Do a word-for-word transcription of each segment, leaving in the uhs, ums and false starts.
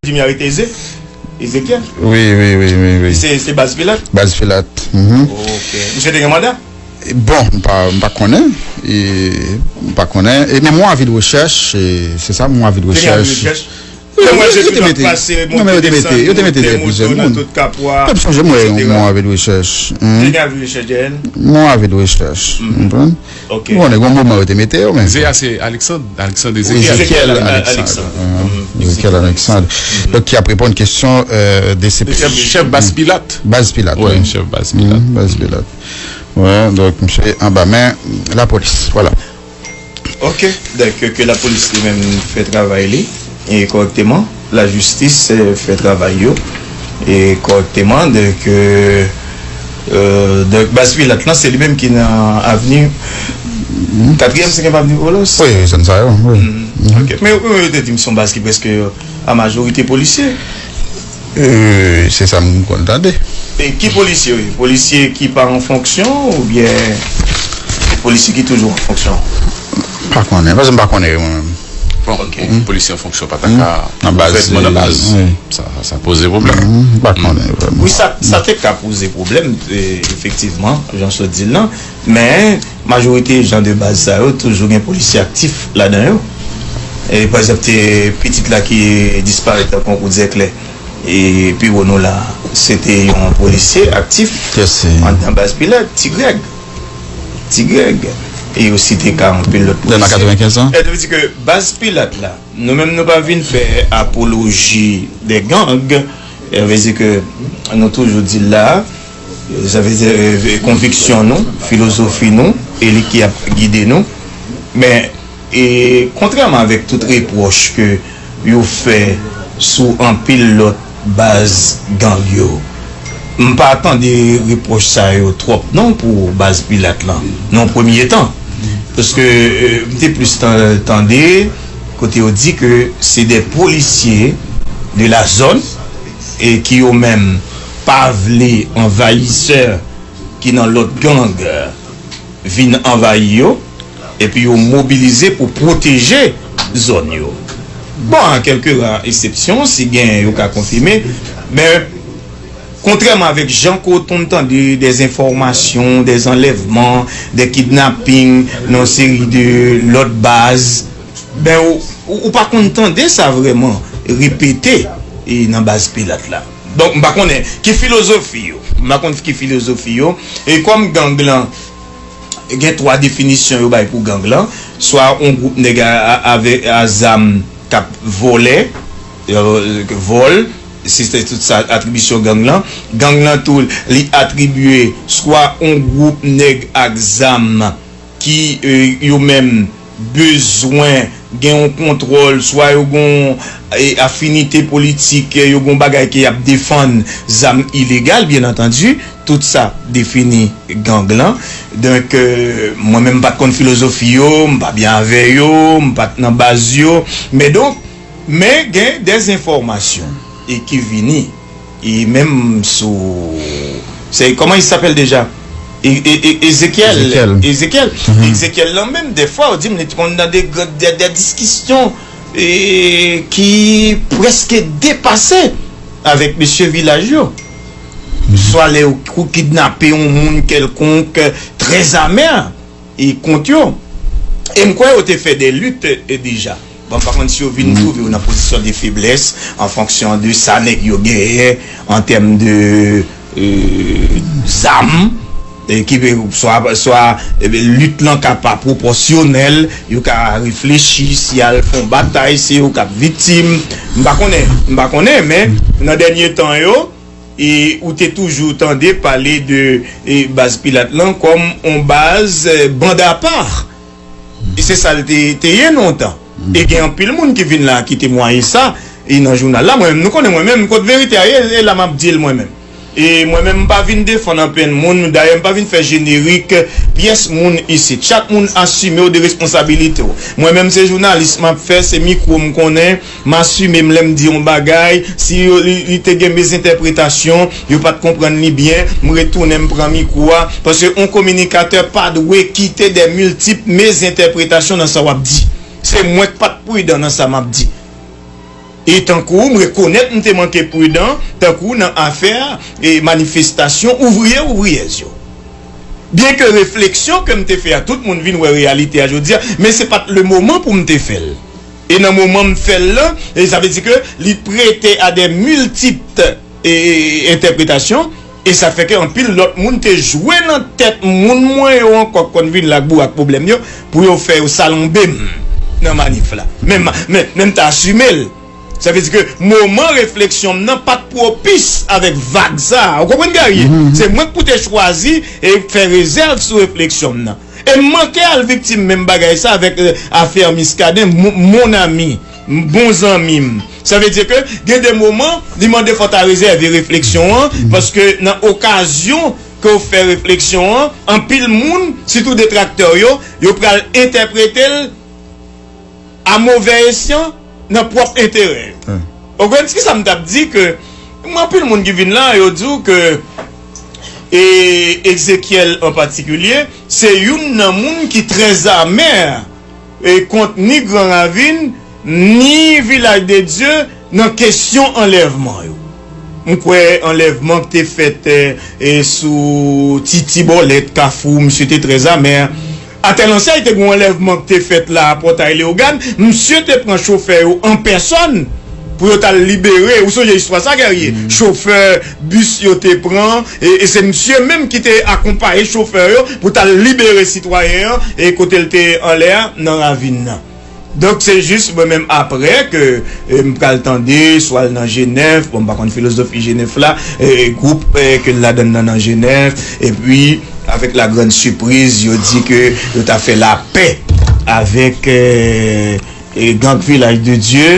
Jimmy arete Eze? Ezekiel? Wi, wi, wi, wi, wi. Se, se Baz Pilat? Baz Pilat. Mhm. Ok. Misye te gen manda? Bon, m pa, m pa konnen. E, m pa konnen. E, men m wè avi de rechèch, e, se sa, m wè avi de rechèch. Te gen avi de rechèch? Yo te mete, non, men yo te mete, yo te mete de plizyè moun. Mwen sonje m wè yon avi de rechèch. Te gen avi de rechèch, J N? M wè avi de rechèch. Konprann? Ok. Bon, nèg yon moman yo te mete yo, men. Ze a se Alexandre, Alexandre Ezekiel. Ezekiel Alexandre. Ezekiel Alexandre. Donk, ki ap reponn kesyon, euh, D C P. Chèf, chèf Baz Pilat. Baz Pilat, wi. Chèf Baz Pilat. Baz Pilat. Wi, donk, misye anba men lapolis. Vwala. Ok, donk, ke lapolis li menm fè travay li, e kòrèkteman, lajistis, eh, fè travay yo, e kòrèkteman, donk, eh, eh, donk, Baz Pilat lan, se li menm ki nan avni katriyèm, senkyèm avni Volos? Wi, zòn sa yo, wi. Ok. Men, men yo te di m se yon baz ki prèske a majorite polisye. Eh, se sa m konn tande. E ki polisye yo ye? Polisye ki pa an fonksyon oubyen se polisye ki toujou an fonksyon? Pa konnen, paske m pa konnen mwen menm. Bon, polisye an fonksyon pa ta ka nan baz, nan baz. Sa, sa poze pwoblèm. M pa konnen vrèman. Wi, sa, sa te ka poze pwoblèm, eh, efektivman, jan w sot di l lan. Men, majorite jan de baz sa yo, toujou gen polisye aktif ladan yo. E, pa egzanp, te pitit la ki disparèt an Konkou Dèklè, e, pi wo nou la, se te yon polisye aktif anndan Baz Pilat, Ti Grèg. Ti Grèg. E yo site ka anpil lòt polisye. Nan katrevenkenz an? E, sa vle di ke Baz Pilat la, nou menm nou pa vin fè apoloji de gang. E, sa vle di ke nou toujou di l la, sa vle di, eh, konviksyon nou, filozofi nou, e li ki ap gide nou. Men, e kontrèman avèk tout repwòch ke yo fè sou anpil lòt baz gang yo, m pa tande repwòch sa yo twòp non pou baz Pilat lan, nan premye tan. Paske, eh, m te plis tan-, tande kote yo di ke se de polisye de la zòn e ki yo menm pa vle anvayisè ki nan lòt gang vin anvayi yo, epi yo mobilize pou pwoteje zòn yo. Bon, a kèlke ra eksepsyon, si gen, yo ka konfime, men kontrèman avèk jan ke w tonn tande de enfòmasyon, de anlèvman, de kidnaping, nan yon seri de lòt baz, ben, ou, ou, ou pa konn tande sa vrèman repete, e, nan baz Pilat la. Donk, m pa konnen ki filozofi yo. M pa konn ki filozofi yo. E kòm gang lan, gen twa definisyon yo bay pou gang lan. Swa yon gwoup nèg a, a, avè, a zam k ap vòlè, euh, vòl, se, se tout sa atribisyon gang lan. Gang lan tou, li atribye swa yon gwoup nèg ak zam ki, eh, yo menm bezwen gen yon kontwòl, swa yo gen yon, eh, afinite politik, eh, yo gen yon bagay ke y ap defann, zam ilegal, byen antandi, tout sa defini gang lan. Donk, eh, mwen menm m pa t konn filozofi yo, m pa byen avè yo, m pa t nan baz yo, men donk, men gen de enfòmasyon e ki vini, e menm sou, se, comment il s'appelle déjà? E, e, e, Ezekiel. Ezekiel. Ezekiel. Mhm. Ezekiel lan menm, defwa, ou di m, li te konn nan de, de, de diskisyon, e, ki prèske depase avèk mesye vilaj yo. Mhm. Swa lè yo kou-, kidnape yon moun kèlkonk, trè amè, e kont yo. E m kwè yo te fè de lit, e, deja. Bon, m pa konn si yo vin twouve yo nan pozisyon de feblès an fonksyon de sa nèg yo genyen an tèm de, e, zam, e ki pe, swa, swa, e, lit lan ka pa pwopòsyonèl, yo ka reflechi si y al fè yon batay, se yo k ap viktim. M pa konnen, m pa konnen, men nan dènye tan yo, e ou te toujou tande pale de, e, baz Pilat lan kòm on baz, e, banda apa. E se sa l te, te ye lontan. E gen anpil moun ki vin la ki temwaye sa, e nan jounal la, mwen menm, nou konnen mwen menm, kot verite a ye, e la m ap di l mwen menm. E mwen menm, m pa vin defann anpenn moun, dayè, m pa vin fè jenerik pyès moun isit. Chak moun asime w de responsabilite w. Mwen menm, se jounalis m ap fè, se mikwo m konnen, m asime m lè m di yon bagay, si yo, li, li te gen mezentèpretasyon, yo pa t konprann li byen, m retounen, m pran mikwo a, paske yon kominikatè pa dwe kite de miltip mezentèpretasyon nan sa w ap di. Se mwen k pa t pridan nan sa m ap di. E tankou m rekonèt m te manke pridan, tankou nan afè e manifestasyon ouvriye, ouvriyèz yo. Byenke refleksyon ke m te fè a, tout moun vin wè reyalite a jodi a, men se pa t le moman pou m te fè l. E nan moman m fè l lan, e sa vle di ke li prete a de miltip e, e, entèpretasyon, e sa fè ke anpil lòt moun te jwe nan tèt moun mwen yo ankò k konn vin la ak bourak pwoblèm yo, pou yo fè yo salonbe m nan manif la. Men, men, men m t asime l. Sa vle di ke moman refleksyon m nan pa t pwopis avèk vag sa a. Ou konprann, Guerrier? Se mwen k pou te chwazi e fè rezèv sou refleksyon m nan. E m manke al viktim menm bagay sa avèk, euh, afè Muscadin, mon, mon ami, m, bon zanmi m. Sa vle di ke gen de moman, li mande fò w ta rezève refleksyon an, paske nan okazyon ke w fè refleksyon an, anpil moun, sitou detraktè yo, yo pral entèprete l a movè esyan nan pwòp enterè yo. Ou konprann ki sa m t ap di ke, m, anpil moun ki vin la, yo di w ke, e Ezekyèl an patikilye, se youn nan moun ki trè amè e kont ni Gran Ravin, ni Vilaj de Dye nan kesyon anlèvman yo. M kwè anlèvman ki te fèt, e, e, sou Titi Bòlèt, Kafou, misye te trè amè. Atèl Ansèy te gen yon anlèvman ki te fèt la a Pòtay Leyogàn. Misye te pran chofè yo an pèsòn pou yo t al libere. Ou sonje istwa sa, Guerrier? Chofè bis yo te pran, e, e se misye menm ki te akonpaye chofè yo pou t al libere sitwayen an, e kote l te anlè a, nan ravin nan. Donk, se jis mwen menm apre ke, e, m pral tande, swa l nan G nèf, bon, m pa konn filozofi G nèf la, e, gwoup, e, ke l ladann nan nan G nèf, epi, avèk la grande surprise, yo di ke yo ta fè lapè avèk, e, e, gang Vilaj de Dye,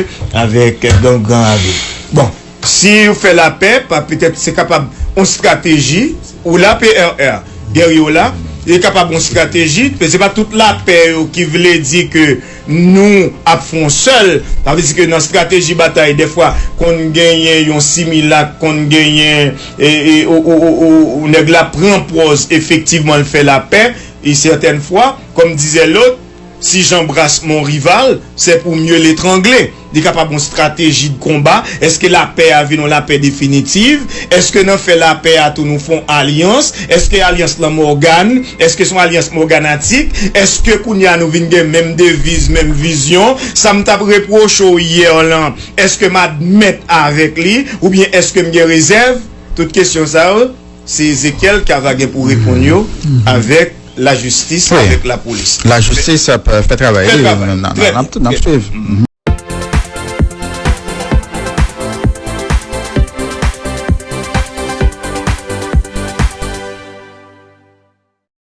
avèk, e, gang Gran Ravin. Bon, si yo fè lapè, pa, petèt se kapab yon estrateji, ou la, P R R, Guerrier, ou la, li kapab yon estrateji, men se pa tout lapè yo ki vle di ke nou ap fè yon sèl. Sa vle di ke nan estrateji batay, dèfwa, konn genyen yon similak, konn genyen, e, e, o, o, o, o, o, nèg la pran pòz, efektivman, l fè lapè, e sètèn fwa, comme disait l'autre, si j'embrasse mon rival, c'est pour mieux l'étrangler. Li kapab yon estrateji de konba. Èske lapè a vin yon lapè definitiv? Èske nan fè lapè a tou nou fè yon alyans? Èske alyans lan Mògàn? Èske se yon alyans mòganatik? Èske kounye a nou vin gen menm deviz, menm vizyon? Sa m t ap repwoche w yè lan, èske m admèt avèk li? Oubyen èske m gen rezèv? Tout kesyon sa yo, se Ezekyèl ki ava gen pou reponn yo avèk lajistis, avèk lapolis. Lajistis ap, euh, fè travay li. Fè travay. N ap, n ap, n ap swiv.